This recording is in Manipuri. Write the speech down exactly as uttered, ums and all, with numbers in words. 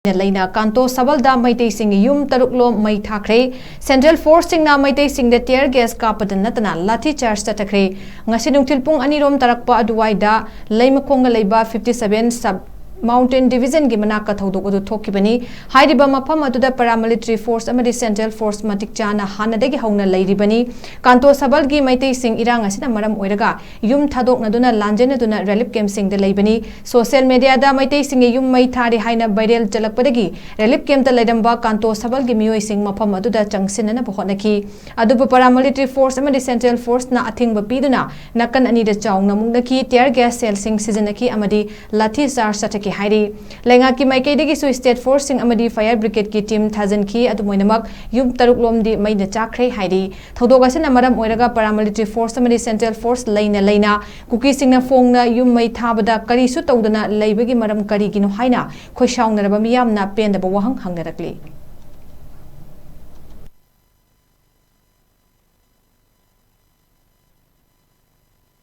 ꯂꯩꯅ ꯀꯥꯟꯇꯣ ꯁꯕꯜꯗ ꯃꯩꯇꯩꯁꯤꯡꯒꯤ ꯌꯨꯝ ꯇꯔꯨꯛ ꯂꯣꯝ ꯃꯩ ꯊꯥꯈ꯭ꯔꯦ꯫ Central Forceꯁꯤꯡꯅ ꯃꯩꯇꯩꯁꯤꯡꯗ tear gas ꯀꯥꯞꯄꯗ ꯅꯠꯇꯅ ꯂꯥꯊꯤ charge ꯆꯠꯊꯈ꯭ꯔꯦ꯫ ꯉꯁꯤ ꯅꯨꯡꯊꯤꯜ ꯄꯨꯡ ꯑꯅꯤ ꯔꯣꯝ ꯇꯥꯔꯛꯄ ꯑꯗꯨꯋꯥꯏꯗ ꯂꯩꯃꯈꯣꯡꯗ ꯂꯩꯕ fifty seven Sub Mountain Divisionꯒꯤ ꯃꯅꯥꯛꯇ ꯊꯧꯗꯣꯛ ꯑꯗꯨ ꯊꯣꯛꯈꯤꯕꯅꯤ꯫ ꯍꯥꯏꯔꯤꯕ ꯃꯐꯝ ꯑꯗꯨꯗ paramilitary force ꯑꯃꯗꯤ central force ꯃꯇꯤꯛ ꯆꯥꯅ ꯍꯥꯟꯅꯗꯒꯤ ꯍꯧꯅ ꯂꯩꯔꯤꯕꯅꯤ꯫ ꯀꯥꯟꯇꯣ ꯁꯕꯜꯒꯤ ꯃꯩꯇꯩꯁꯤꯡ ꯏꯔꯥꯡ ꯑꯁꯤꯅ ꯃꯔꯝ ꯑꯣꯏꯔꯒ ꯌꯨꯝ ꯊꯥꯗꯣꯛꯅꯗꯨꯅ ꯂꯥꯟꯖꯦꯟꯅꯗꯨꯅ relief campꯁꯤꯡꯗ ꯂꯩꯕꯅꯤ꯫ Social mediaꯗ ꯃꯩꯇꯩꯁꯤꯡꯒꯤ ꯌꯨꯝ ꯃꯩ ꯊꯥꯔꯤ ꯍꯥꯏꯅ viral ꯆꯠꯂꯛꯄꯗꯒꯤ relief campꯇ ꯂꯩꯔꯝꯕ ꯀꯥꯟꯇꯣ ꯁꯕꯜꯒꯤ ꯃꯤꯑꯣꯏꯁꯤꯡ ꯃꯐꯝ ꯑꯗꯨꯗ ꯆꯪꯁꯤꯟꯅꯅꯕ ꯍꯣꯠꯅꯈꯤ꯫ ꯑꯗꯨꯕꯨ paramilitary force ꯑꯃꯗꯤ central forceꯅ ꯑꯊꯤꯡꯕ ꯄꯤꯗꯨꯅ ꯅꯥꯀꯟ ꯑꯅꯤꯗ ꯆꯥꯎꯅ ꯃꯨꯛꯅꯈꯤ, tear gas shellꯁꯤꯡ ꯁꯤꯖꯤꯟꯅꯈꯤ ꯑꯃꯗꯤ ꯂꯥꯊꯤ charge ꯆꯠꯊꯈꯤ ꯍꯥꯏꯔꯤ꯫ ꯂꯩꯉꯥꯛꯀꯤ ꯃꯥꯏꯀꯩꯗꯒꯤꯁꯨ state forceꯁꯤꯡ ꯑꯃꯗꯤ fire brigadeꯀꯤ team ꯊꯥꯖꯤꯟꯈꯤ꯫ ꯑꯗꯨꯝ ꯑꯣꯏꯅꯃꯛ ꯌꯨꯝ ꯇꯔꯨꯛ ꯂꯣꯝꯗꯤ ꯃꯩꯅ ꯆꯥꯛꯈ꯭ꯔꯦ ꯍꯥꯏꯔꯤ꯫ ꯊꯧꯗꯣꯛ ꯑꯁꯤꯅ ꯃꯔꯝ ꯑꯣꯏꯔꯒ paramilitary force ꯑꯃꯗꯤ central force ꯂꯩꯅ ꯂꯩꯅ ꯀꯨꯀꯤꯁꯤꯡꯅ ꯐꯣꯡꯅ ꯌꯨꯝ ꯃꯩ ꯊꯥꯕꯗ ꯀꯔꯤꯁꯨ ꯇꯧꯗꯅ ꯂꯩꯕꯒꯤ ꯃꯔꯝ ꯀꯔꯤꯒꯤꯅꯣ ꯍꯥꯏꯅ ꯈꯣꯏꯁꯥꯎꯅꯔꯕ ꯃꯤꯌꯥꯝꯅ ꯄꯦꯟꯗꯕ ꯋꯥꯍꯪ ꯍꯪꯅꯔꯛꯂꯤ꯫